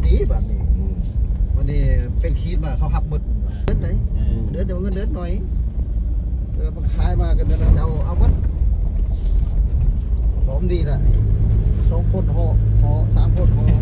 ອີບາດນີ້ ອືມ ບາດນີ້ເປັນຂີດມາເຂົາຮັບໝົດ ເດືອນໃດ ເອີ ເດືອນ ແຕ່ວ່າເງິນເດືອນໜ້ອຍ ເອີ ມັນຂາຍມາກັນນັ້ນ ເຈົ້າເອົາໝົດ ຫອມດີລະ ສອງຄົນຫໍ່ ຫໍ່ ສາມຄົນຫໍ່